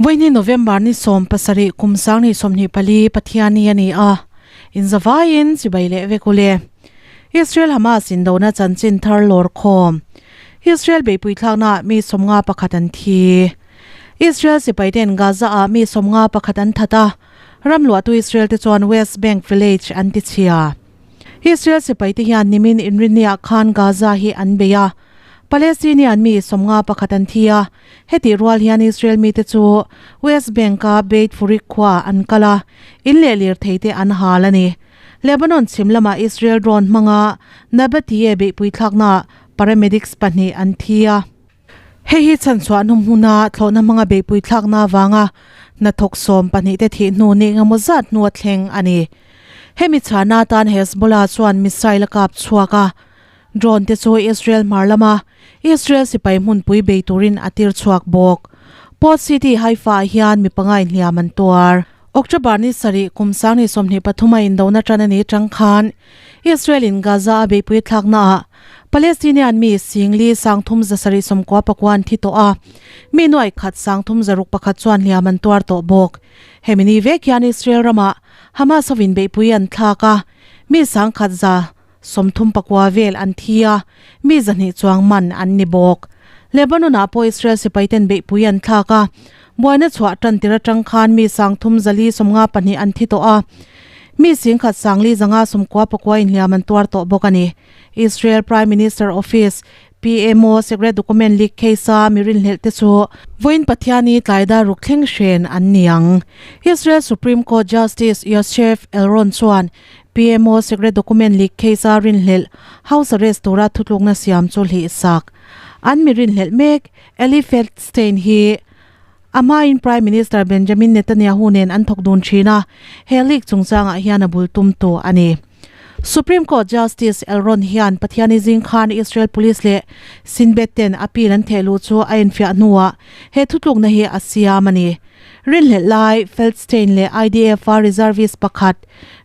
Vawiini November ni 17 kum 2024 Pathianni a ni a, inzavaiin chibai leh vek ule. Israel Hamas indona chanchin thar lawr khawm. Israel beihpui thlaknaah mi 51 an thi. Israel sipaiten Gaza-ah mi 51 an that a, ram luahtu Israel te chuan West Bank village an ti chhia. Israel sipaite hian nimin inrinniah khan Gaza hi an bei a, Palestinian mi 51 an thi a, Hetih rual hian Israel mite chu West Bank-a Beit Furik khuaah an kal a, in leh lirtheite an hal a ni. Lebanon chhim lamah Israel drone hmanga Nabatieh beihpui thlaknaah paramedics pahnih an thi a. Hei hi chhanchhuah hnum hmuna thlawhna hmanga beihpui thlakna avanga hnathawk 12 te thih hnu ni engemaw zat hnua thleng a ni. Hemi chhana atan Hezbollah chuan missile a kap chhuak a. Drone te chu Israel hmar lama Israel sipai hmunpui bei turin a tir chhuak bawk. Port City Haifa ah hian mi panga inhliam an tuar. October ni sarih kum 2023 a indona tan a ni tang khan Israel in Gaza a beihpui thlakna ah Palestinian mi singli 3799 an thi tawh a, mi nuaih khat 361 chuan hliam an tuar tawh bawk. Hemi ni vek hian Israel ramah Hamas hovin beihpui an thlak a, mi 100 39 vel an thi a, mi 200 chuang man an ni bawk. Lebanon-ah pawh Israel sipaiten beihpui an thlak a, buaina chhuah tan tir atang khan mi 3452 an thi tawh a, mi 10,499 inhliam an tuar tawh bawk a ni. Israel Prime Minister Office, PMO, secret document leak case-a mi rinhlelh te chu vawiin Pathiani tlaidar ruk thleng hren an ni ang. Israel Supreme Court Justice Yosef Elron chuan PMO secret document leak case a rinhlelh house arrest tura thutlukna siam chu hlih sak. An mi rinhlelh mek Eli Feldstein hi a hmain Prime Minister Benjamin Netanyahu nen an thawk dun thin a, he leak chungchangah hian a bul tum tu a ni. Supreme Court Justice Elron hian Pathiani zing khan Israel Police leh Shin Bet ten appeal an theh luh chu a enfiah hnuah he thutlukna hi a siam a ni. Rinhlelh lai Feldstein leh IDF-a reservist pakhat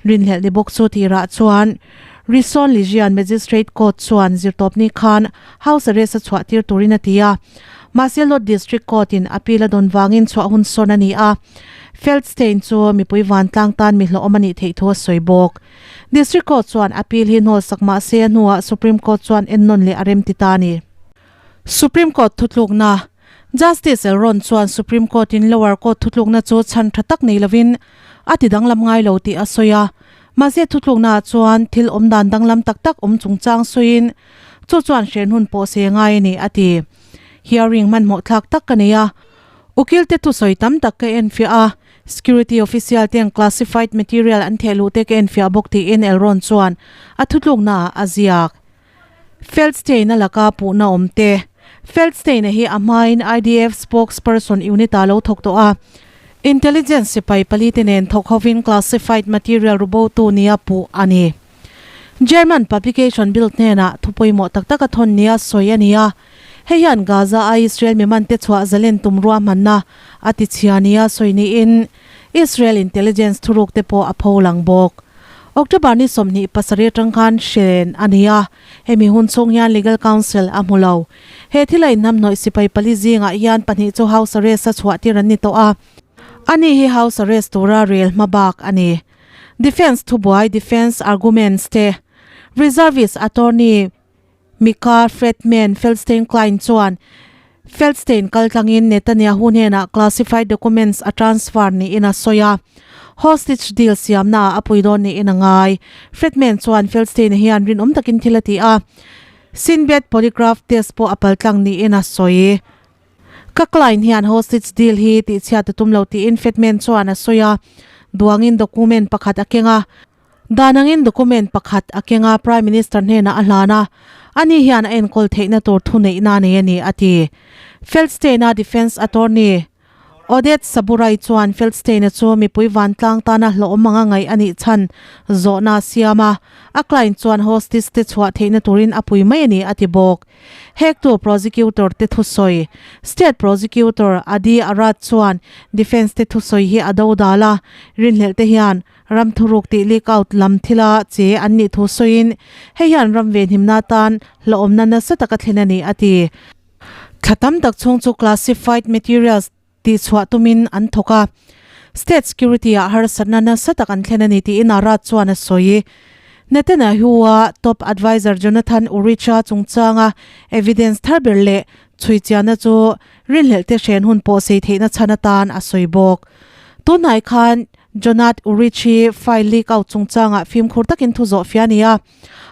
Rinhlelh ni bawk chu tirah chuan Rishon Lezion Magistrate Court chuan zirtawpni khan house arrest a chhuah tir turin a ti a. Mahse Lod District Court in appeal a dawn vangin chhuah hun sawn a ni a. Feldstein chu mipui vantlang tan mi hlawhawm a nih theih thu a sawi bawk. District Court chuan appeal hi hnawl sak mahse a hnuah Supreme Court chuan ennawn leh a rem ti ta a ni. Supreme Court thutlukna Justice Elron chuan Supreme Court in lower court thutlukna chu chhan tha tak nei lovin a ti danglam ngai lo tih a sawi a. Mahse thutlukna ah chuan thil awm dan danglam tak tak awm chungchang sawiin chu chuan hren hun pawh se ngai a ni a ti. Hearing hmanhmawh thlak tak ka nei a, ukil te thusawi tam tak ka enfiah a, security official ten classified material an theh luh te ka enfiah bawk tiin Elron chuan a thutlukna ah a ziak. Feldstein-a laka puhna awm te. Feldstein-a hi a hmain IDF spokesperson unit-ah lo thawk tawh a, intelligence sipai pali te nen thawk hovin classified material rubotu nia puh a ni. German publication Bild hnenah thu pawimawh tak tak a thawn nia sawi a ni a, hei hian Gaza-a Israel mimante chhuah zalen tum ruahmanna a tichhia nia sawi niin Israel intelligence thuruk te pawh a pholang bawk. October ni 27 atang khan hren a ni a, hemi hun chhung hian legal counsel a hmu lo. He thil a inhnamhnawih sipai pali zingah hian pahnih chu house arrest a chhuah tir an ni tawh a, ani hi house arrest tura rel hma bak a ni. Defence thubuai, defence arguments, te reservist attorney Mika Friedman Feldstein Klein chuan Feldstein kaltlangin Netanyahu hnenah classified documents a transfer niin a sawi a, hostage deal siamnaah a pui dawn niin a ngai. Friedman chuan Feldstein hian rinawm takin thil a ti a, Shin Bet polygraph test pawh a paltlang niin a sawi. Ka Klein hian hostage deal hi tihchhiat a tum lo tiin Friedman chuan a sawi a, duangin document pakhat a keng a. Dan angin document pakhat a keng a, Prime Minister hnenah a hlan a, ani hian a enkawl theihna tur thuneihna a nei a ni, a ti. Feldstein-a defence attorney Oded Saburai chuan Feldstein-a chu mipui vantlang tana hlawhawm anga ngaih a nih chhan zawhna a siam a, a client chuan hostage te chhuah theihna turin a pui mai a ni, a ti bawk. Hektu prosecutor te thusawi State Prosecutor Adi Arad chuan defence te thusawi hi a dodal a, rinhlelh te hian Ram thuruk tih leak out lam thila che an nih thu sawiin, hei hian ram venhimna atan hlauhawmna nasa taka thlen a ni, a ti. Thla tam tak chhung chu classified materials tihchhuah tumin an thawk a, state security-ah harsatna nasa tak an thlen a ni tiin Arad chuan a sawi. Netanyahu-a top adviser Jonathan Urich-a chungchanga evidence thar ber leh chhuichianna chu rinhlelh te hren hun pawh sei theihna chhan atan a sawi bawk. Tunhnai khan Jonat Urich hi file leak out chungchangah fimkhur takin thu zawh fia a ni a.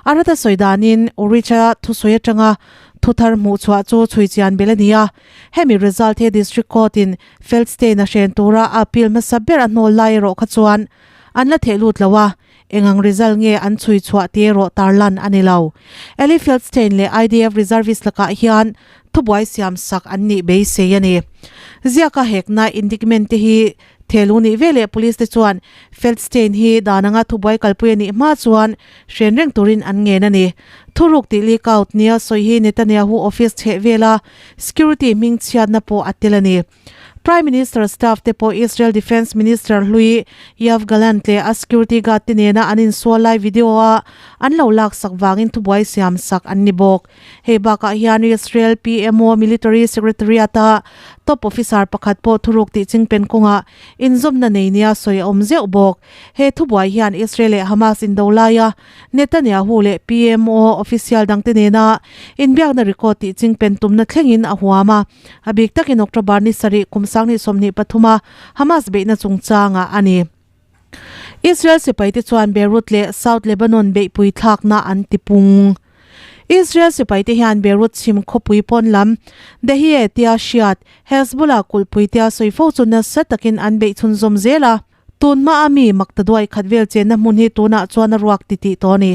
Arad-a sawi danin Urich-a thusawi atanga thu thar hmuh chhuah chu chhuichian bel a ni a. Hemi result hi District Court-in Feldstein-a hren tura a appeal hmasa ber a hnawl lai erawh kha chuan an la theh lut lo a, Engang result nge an chhui chhuah tih erawh tarlan a ni lo. Eli Feldstein leh IDF reservist lakah hian thubuai siam sak an nih beisei a ni. Ziaka hekna indictment te hi thelu nih veleh police te chuan Feldstein hi dan anga thubuai kalpui a nih hma chuan hren reng turin an ngen a ni. Thuruk tih leak out nia sawi hi Netanyahu office chheh vela security hming chhiatna pawh a tel a ni. Prime Minister staff te pawh Israel Defence Minister hlui Yoav Gallant leh a security guard te nena an insual lai video a an lo laksak vangin thubuai siam sak an ni bawk. Hei bakah hian Israel PMO Military Secretariat a top officer pakhat pawh thuruk tih chingpen kawngah inzawmna nei nia sawi a awm zeuh bawk. He thubuai hian Israel leh Hamas indo laia Netanyahu leh PMO official dangte nena inbiakna record tih chingpen tumna thlengin a huam a, a bik takin October ni sarih kum sanghnih 23 a Hamas beihna chungchangah a ni. Israel sipaite chuan Beirut leh South Lebanon beihpui thlakna an tipung. Israel sipaite hian Beirut chhim khawpui pawn lam Dahiyeh tia hriat Hezbollah kulhpui tia sawi fo chu nasa takin an beih chhunzawm zel a. Tun hma a mi makta duai khat vel chenna hmun hi tunah chuan a ruak titih tawh a ni.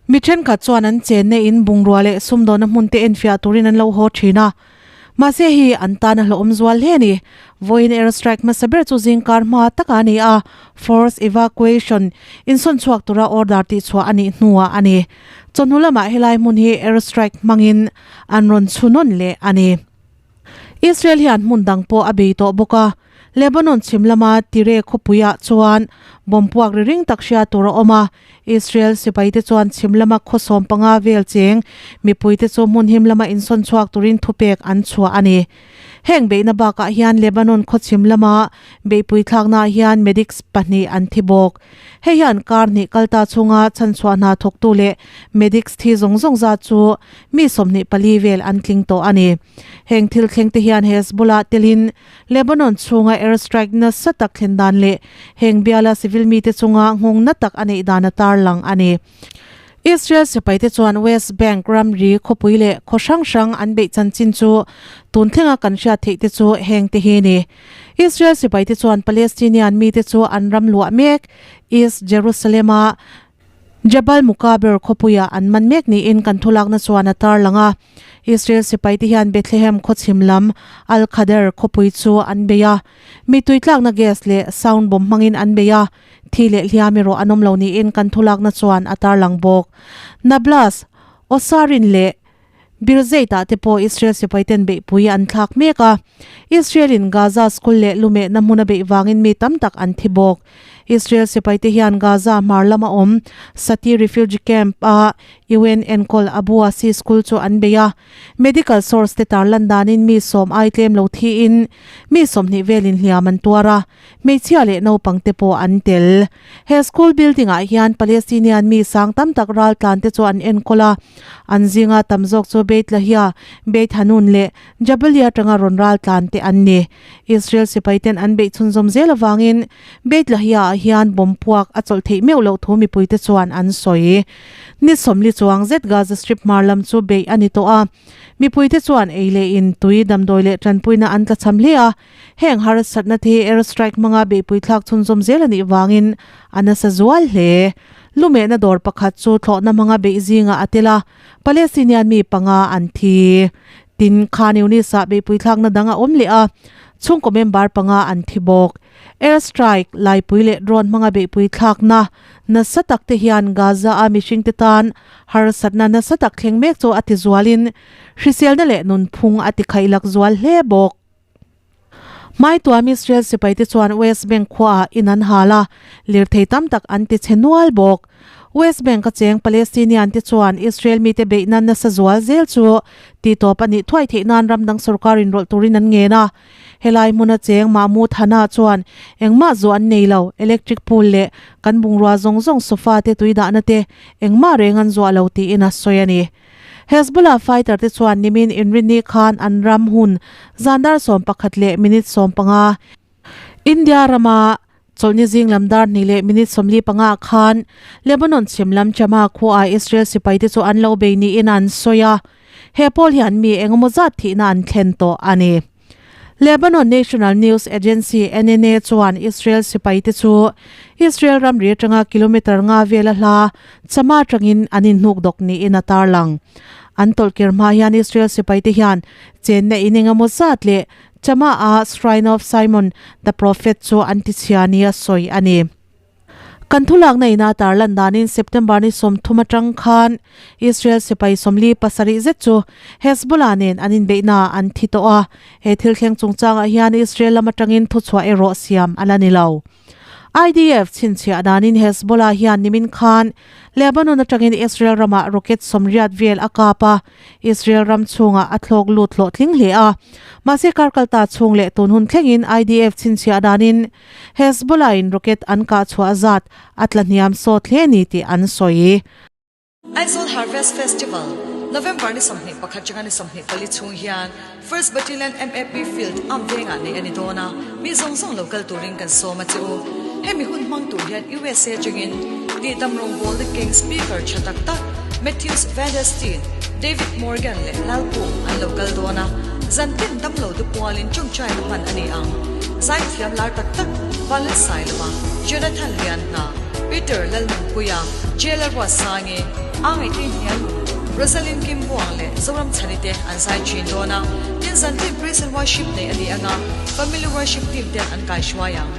Mi thenkhat chuan an chenna in bungrua leh sumdawnna hmun te enfiah turin an lo haw thin a. Mahse hi an tan a hlauhawm zual hle a ni. Vawiin air strike hmasa ber chu zingkar hma takah a ni a, force evacuation insawn chhuak tura order tihchhuah a nih hnuah a ni. Chawhnu lamah helai hmun hi air strike hmangin an rawn chhunawn leh a ni. Israel hian hmun dang pawh a bei tawh bawk a, Lebanon chhim lama Tire khawpuiah chuan bomb puak ri ring tak hria tur a awm a, Israel sipaite chuan chhim lama khaw 15 vel cheng mipuite chu hmun him lama insawn chhuak turin thupek an chhuah a ni. Heng beihna bakah hian Lebanon khaw chhim lama beihpui thlaknaah hian medics pahnih an thi bawk. Hei hian kar hnih kalta chhunga chhanchhuah hna thawktu leh medics thi zawng zawng zat chu mi 24 vel an tling tawh a ni. Heng thil thleng te hian Hezbollah telin Lebanon chhunga air strike nasa tak thlen dan leh heng biala civil mite chunga nghawng na tak a neih dan a tarlang a ni. Israel sipaite chuan West Bank ramri khawpui leh khaw hrang hrang an beih chanchin chu tun thlenga kan hriat theih te chu heng te hi ni. Israel sipaite chuan Palestinian mite chu an ram luah mek East Jerusalem-a Jabal Mukaber khawpuiah an man mek niin kan thulakna chuan a tarlang a. Israel sipaite hian Bethlehem khawchhim lam Al Khader khawpui chu an bei a. Mi tuitlakna gas leh sound bomb hmangin an bei a, thi leh hliam erawh an awm lo niin kan thulakna chuan a tarlang bawk. Nablus, Osarin leh Birzeit-ah te pawh Israel sipaiten beihpui an thlak mek a. Israel-in Gaza school leh lumehna hmuna beih vangin mi tam tak an thi bawk. Israel sipaite hian Gaza hmar lama awm Sati refugee camp-a UN enkawl Abu Asi school chu an bei a. Medical source te tarlan danin mi sawm ai tlem lo thiin mi 20 velin hliam an tuar a, hmeichhia leh naupang te pawh an tel. He school building ah hian Palestinian mi sang tam tak ral tlan te chu an enkawl a, an zinga tam zawk chu Beit Lahia, Beit Hanoun leh Jabalia atanga rawn ral tlan te an ni. Israel sipai ten an beih chhunzawm zel avangin Beit Lahia ah hian bomb puak a chawlh theih meuh loh thu mipui te chuan an sawi. Ni 40 chuang zet Gaza Strip hmar lam chu beih a ni tawh a, mipui te chuan ei leh in tui damdawi leh tanpuina an tlachham hle a, Heng harsatna te hi air strike hmanga beihpui thlak chhunzawm zel a nih vangin a nasa zual hle. Lumehna dawr pakhat chu thlawhna hmanga beih zingah a tel a, Palestinian mi panga an thi. Tin, Khan Younis-ah beihpui thlakna dang a awm leh a, chhungkaw member panga an thi bawk. Air strike, laipui leh drone hmanga beihpui thlakna nasa tak te hian Gaza-a mihringte tan harsatna nasa tak thleng mek chu a ti zualin hriselna leh nunphung a ti khaihlak zual hle bawk. Hmaituam Israel sipaite chuan West Bank khuaah in an hal a, lirthei tam tak an ti chhe nual bawk. West Bank a cheng Palestinian te chuan Israel mite beihna nasa zual zel chu tihtawp a nih thuai theih nan ram dang sorkar inrawlh turin an ngen a. Helai hmuna cheng Mahmoud Hanna chuan engmah zuah an nei lo, electric pole leh kan bungrua zawng zawng sofa te tui dahna te engmah reng an zuah lo tiin a sawi a ni. Hezbollah fighter te chuan nimin inrinni khan an ram hun zandar 11 leh minute 15 India rama chawlhni zing lam dar hnih leh minute 45 khan Lebanon chhim lam Chama khuaah Israel sipai te chu an lo bei niin an sawi a, he pawl hian mi engemaw zat thihna an thlen tawh a ni. Lebanon National News Agency, NNA, chuan Israel sipai te chu Israel ramri atanga kilometre nga vela hla Chama atangin an inhnukdawk niin a tarlang. An tawlhkir hma hian Israel sipai te hian chenna in engemaw zat leh Chama-a Shrine of Simon the Prophet chu an tichhia nia sawi a ni. Kan thulakna ina tarlan danin September ni 30 atang khan Israel sipai 47 zet chu Hezbollah nen an inbeihna an thi tawh a, he thil thleng chungchangah hian Israel lam atangin thuchhuah erawh siam a la ni lo. IDF chhinchhiah danin Hezbollah hian nimin khan Lebanon atangin Israel ramah rocket 80 vel a kap a, Israel ram chhungah a thlawk lut hlawhtling hle a. Mahse kar kalta chhung leh tun hun thlengin IDF chhinchhiah danin Hezbollah in rocket an kah chhuah zat a tla hniam sawt hle ni tih an sawi. Aizawl Harvest Festival, November ni 21 atanga ni 24 chhung hian First Battalion MAP Field am vengah neih a ni dawn a, mi zawng zawng lo kal turin kan sawm a che u. Hemi hun hmang tur hian USA atangin tihdam rawngbawlna keng speaker tha tak tak Matthews Vandersteen, David Morgan leh Lalpum an lo kal dawn a, zantin damlo dupualin tawngtaina hman a ni ang. Zaithiam lar tak tak Vanlalsailova, Jonathan Lianhna, Peter Lalnunpuia, Jailer Ruatsangi, Angaihte Hnialnu, Rosalind Kimbuang leh Zoram Chhani te an zai thin dawn a, tin zantin Praise and Worship nei a ni ang a, Family Worship team ten an kaihruai ang.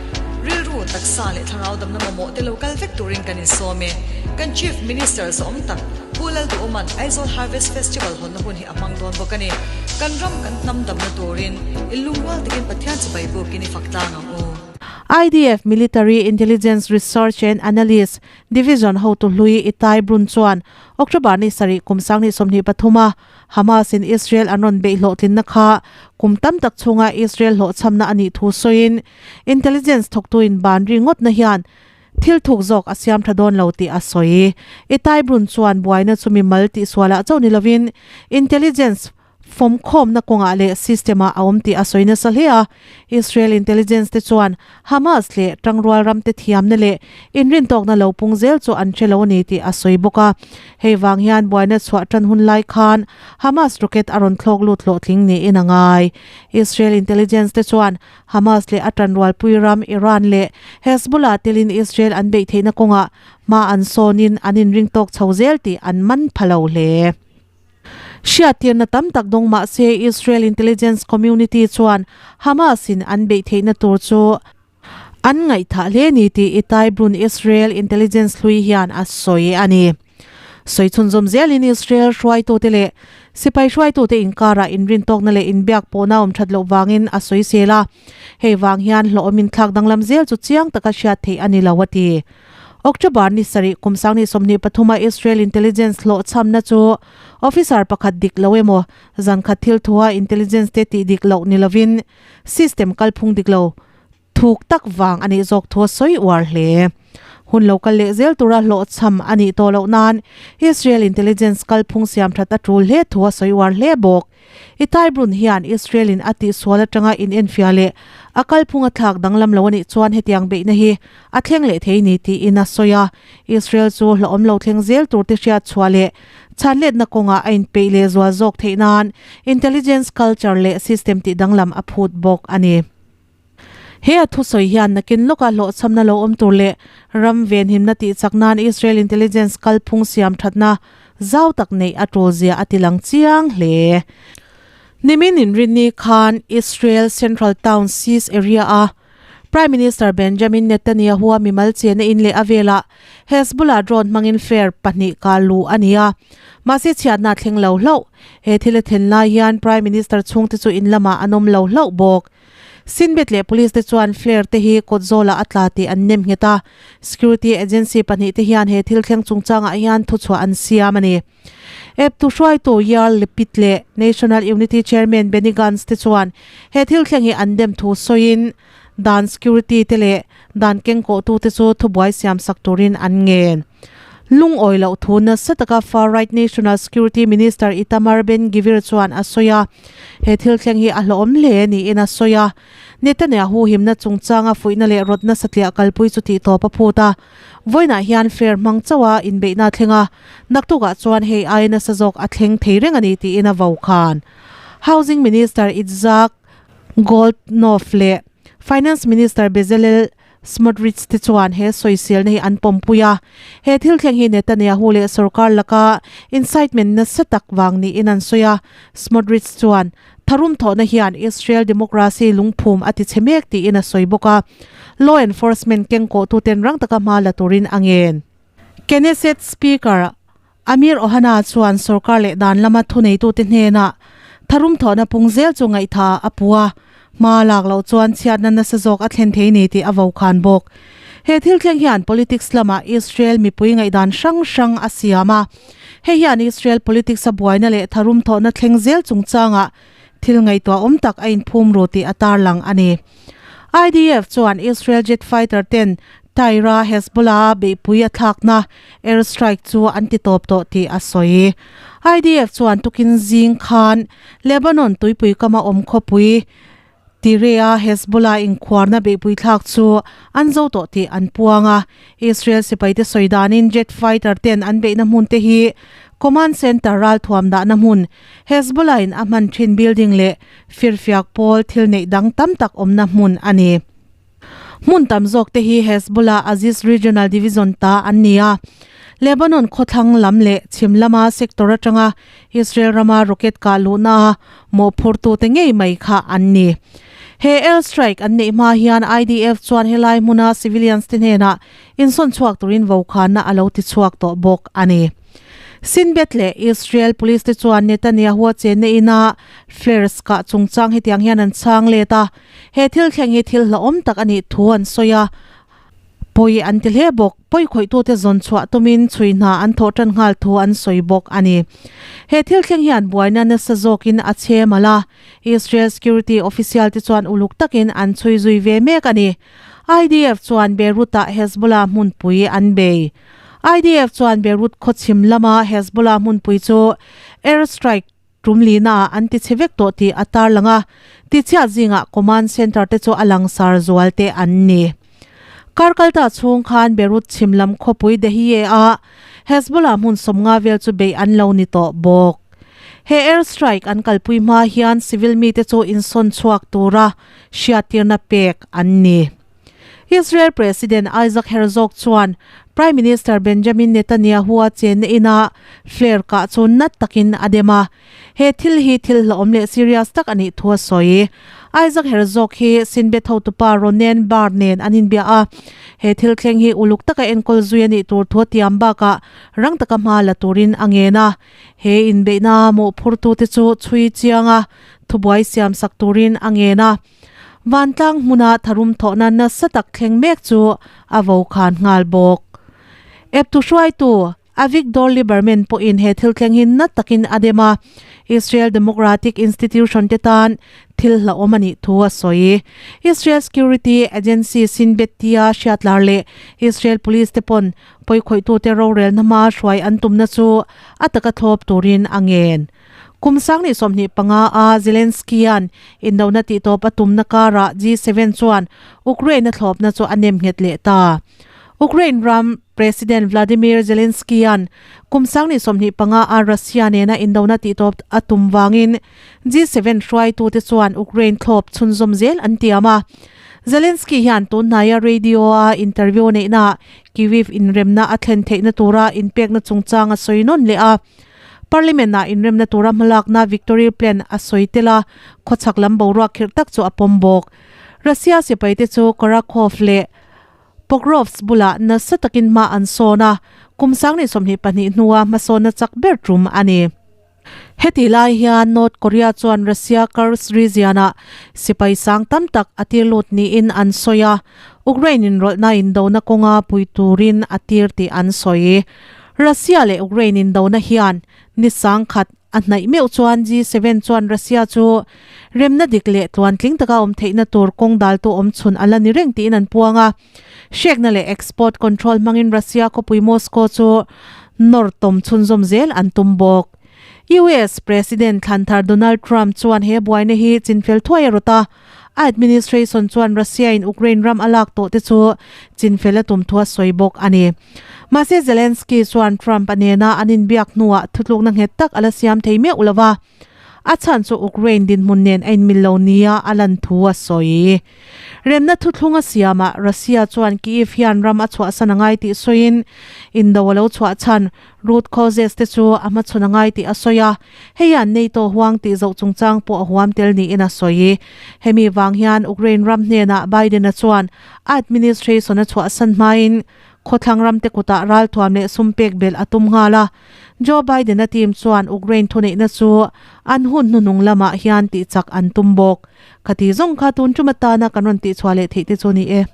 Rilru, taksa leh thlarau damna mamawh te lo kal vek turin kan insawm e. Kan Chief Minister zawm tak Pu Lalduhawma'n Aizawl Harvest Festival hawnna hun hi a hmang dawn bawk a ni. Kan ram kan hnam damna turin i lungrual takin Pathian chibai bukin i fak tlang ang u. IDF Military Intelligence Research and Analyst Division hotu hlui Itai Brun chuan October ni sarih kum 2023 a Hamas in Israel an rawn beih hlawhtlinna kha kum tam tak chhunga Israel hlawhchhamna a nih thu sawiin intelligence thawktuin ban ri ngawtna hian thil thuk zawk a siam tha dawn lo tih a sawi. Itai Brun chuan buaina chu mimal tihsualah chauh ni lovin intelligence fawmkhawmna kawngah leh system-ah a awm tih a sawi nasa hle a. Israel intelligence te chuan Hamas leh tangrual ramte thiamna leh inrintawkna lo pung zel chu an hre lo a ni tih a sawi bawk a. Hei vang hian buaina chhuah tan hun lai khan Hamas rocket a rawn thlawk lut hlawhtling niin a ngai. Israel intelligence te chuan Hamas leh a tanrualpui ram Iran leh Hezbollah telin Israel an beih theihna kawngah hma an sawnin an inringtawk chho zel tih an man pha lo hle. Hriattirna tam tak dawng mah se Israel intelligence community chuan Hamas in an beih theihna tur chu an ngaihthah hle ni tih Itai Brun Israel intelligence hlui hian a sawi a ni. Sawi chhunzawm zelin Israel hruaitute leh sipai hruaitute inkarah inrintawkna leh inbiak pawhna awm that loh vangin a sawisel a, hei vang hian hlawhawm inthlak danglam zel chu chiang taka hriat theih a ni lo a ti. October ni sarih kum 2023 a Israel intelligence hlawhchhamna chu officer pakhat dik lo emaw zan khat thil thua intelligence te tih dik loh ni lovin system kalphung dik lo thuk tak vang a nih zawk thu a sawi uar hle. Hun lo kal leh zel tura hlawhchham a nih tawh loh nan Israel intelligence kalphung siam that a tul hle thu a sawi uar hle bawk. Itai Brun hian Israel in a tihsual atanga inenfiah leh a kalphung a thlak danglam lo a nih chuan hetiang beihna hi a thleng leh thei ni tiin a sawi a. Israel chu hlauhawm lo thleng zel tur te hriat chhuah leh chhanletna kawngah a inpeih leh zual zawk theih nan intelligence culture leh system tih danglam a phut bawk a ni. He a thusawi hian nakin lawka hlawhchhamna lo awm tur leh ram venhimna tih chak nan Israel intelligence kalphung siam thatna zau tak neih a tul zia a ti lang chiang hle. Nimin inrinni khan Israel Central Town Sis area a Prime Minister Benjamin Netanyahu-a mimal chenna in leh a velah Hezbollah drone hmangin flare pahnih kah luh a ni a, mahse chhiatna a thleng lo hlauh. He thil a thlen lai hian Prime Minister chhungte chu in lamah an awm lo hlauh bawk. Shin Bet leh police te chuan flare te hi kawt zawlah a tla tih an nem nghet a, security agency pahnihte hian he thil thleng chungchangah hian thuchhuah an siam a ni. Eptu hruaitu Yair Lapid leh National Unity Chairman Benny Gantz te chuan he thil thleng hi an dem thu sawiin dan security te leh dan kengkawhtute chu thubuai siamsak turin an ngen. Lungawi loh thu nasa taka far right National Security Minister Itamar Ben-Gvir chuan a sawi a, he thil thleng hi a hlawhawm hle niin a sawi a. Netanyahu himna chungchanga fuihna leh rawtna satliah kalpui chu tihtawp a phut a, vawiinah hian flare hmang chauha inbeihna a thleng a, naktukah chuan hei aia nasa zawk a thleng thei reng a ni tiin a vokhan. Housing Minister Itzhak Goldknopf leh Finance Minister Bezalel Smotrich te chuan he sawiselna hi an pawmpui a, he thil thleng hi Netanyahu leh sorkar laka incitement nasa tak vang niin an sawi a. Smotrich chuan, Tharum thawhna hian Israel democracy lungphum a tichhe mek tiin a sawi bawk a, law enforcement kengkawhtuten rang taka hma la turin a ngen. Knesset Speaker Amir Ohana chuan sorkar leh dan lama thuneitute hnenah tharum thawhna pung zel chu ngaihtha a pu a, hma lak loh chuan chhiatna nasa zawk a thlen thei ni tih a vokhan bawk. He thil thleng hian politics lamah Israel mipui ngaihdan hrang hrang a siam a, hei hian Israel politics a buaina leh tharum thawhna thleng zel chungchangah thil ngaihtuah awm tak a inphum ru tih a tarlang a ni. IDF chuan Israel jet fighter ten Tyre-a Hezbollah-a beihpui a thlakna air strike chu an ti tawp tawh tih a sawi. IDF chuan tukin zing khan Lebanon tuipui kama awm khawpui Tyre-a Hezbollah inkhuarna beihpui thlak chu an zo tawh tih an puang a. Israel sipaite sawi danin jet fighter ten an beihna hmun te hi command center ralthuam dahna hmun Hezbollah-in a hman thin building leh firfiak pawl thil neih dang tam tak awmna hmun a ni. Hmun tam zawk te hi Hezbollah Aziz Regional Division ta an ni a. Lebanon khawthlang lam leh chhim lama sector atanga Israel rama rocket kah luhna a mawhphurtute ngei mai kha an ni. He air strike an neih hma hian IDF chuan helai hmuna civilians te hnenah insawn chhuak turin vokhanna a lo ti chhuak tawh bawk a ni. Shin Bet leh Israel police te chuan Netanyahu-a chenna ina flares kah chungchang hetiang hian an chhang let a. He thil thleng hi thil hlauhawm tak a nih thu an sawi a, pawi an ti hle bawk. Pawi khawihtute zawn chhuah tumin chhui hna an thawh tan nghal thu an sawi bawk a ni. He thil thleng hian buaina nasa zawkin a chhe mal a, Israel security official te chuan uluk takin an chhui zui ve mek a ni. IDF chuan Beirut-ah Hezbollah hmunpui an bei. IDF chuan Beirut khawchhim lama Hezbollah hmunpui chu air strike Tum lina an ti chhe vek tawh tih a tarlang a, tichhiat zingah command centre te chu a langsar zual te an ni. Karkalta chhung khan Beirut chhim lam khawpui Dahieh ah Hezbollah hmun sawmnga vel chu beih an lo ni tawh bawk. He air strike an kalpui hma hian civil mite chu insawn chhuak tura hriattirna pek an ni. Israel President Isaac Herzog chuan Prime Minister Benjamin Netanyahu-a chenna ina flare kah chu nat takin a dem a, he thil hi thil hlauhawm leh serious tak a nih thu a sawi. Isaac Herzog hi Shin Bet hotupa Ronen Bar nen an inbia a, he thil thleng hi uluk taka enkawl zui a nih tur thu a tiam bakah rang taka hma la turin a ngen a. He inbeihna mawhphurtute chu chhui chianga thubuai siamsak turin a ngen a. Vantlang hmuna tharum thawhna nasa tak thleng mek chu a vokhan nghal bawk. Eptu hruaitu Avigdor Lieberman pawhin he thil thleng hi na takin a dem a, Israel Democratic Institution te tan thil hlauhawm a nih thu a sawi. Israel Security Agency Shin Bet tia hriatlar leh Israel Police te pawn pawikhawihtute rorelna hma hruai an tumna chu a taka thlawp turin a ngen. Kum 2025 a Zelensky-a'n indona tihtawp a tumna karah G7 chuan Ukraine a thlawpna chu a nem nghet leh ta. Ukraine ram President Vladimir Zelensky-a'n kum 2025 a Russia nena indona tihtawp a tum vangin G7 hruaitute chuan Ukraine thlawp chhunzawm zel an tiam a. Zelensky hian tunhnaia radio-a interview neihnaah Kyiv inremna a thlen theihna tura inpekna chungchang a sawi nawn leh a. Parliament-ah inremna tura hmalakna Victory Plan a sawi tel a, khawchhak lam boruak khirh tak chu a pawm bawk. Russia sipaite chu Karakhov leh Pokrovsk bulah nasa takin hma an sawn a, kum 2022 hnua hmasawnna chak ber tum a ni. Heti lai hian North Korea chuan Russia Kursk region-ah sipai sang tam tak a tir lut niin an sawi a, Ukraine inrawlhna indona kawnga pui turin a tir tih an sawi. Russia leh Ukraine indona hian ni sangkhat a hnaih meuh chuan G7 chuan Russia chu remna dik leh tluantling taka awm theihna tur kawng daltu awmchhun a la ni reng tiin an puang a. Hrekna leh export control hmangin Russia khawpui Moscow chu nawr tawm chhunzawm zel an tum bawk. US President thlanthar Donald Trump chuan he buaina hi chinfel thuai a rawt a, a administration chuan Russia-in Ukraine ram a lak tawh te chu chinfel a tum thu a sawi bawk a ni. Mahse Zelensky chuan Trump a nena an inbiak hnuah thutlukna nghet tak a la siam thei meuh lo va. A chhan chu Ukraine dinhmun nen a inmil lo nia a lan thu a sawi. Remna thuthlung a siamah Russia chuan Kyiv hian ram a chhuahsan a ngai tih sawiin indo a lo chhuah chhan root causes te chu a hmachhawn a ngai tih a sawi a, hei hian NATO huang tih zoh chungchang pawh a huam tel niin a sawi. Hemi vang hian Ukraine ram hnenah Biden-a chuan a administration a chhuahsan hmain Khawthlang ramte kutah ralthuam leh sum pek belh a tum nghal a. Joe Biden-a team chuan Ukraine thuneihna chu an hun hnuhnung lamah hian tihchak an tum bawk. Khati zawng kha tun tum atana kan rawn tihchhuah leh theih te chu ni e.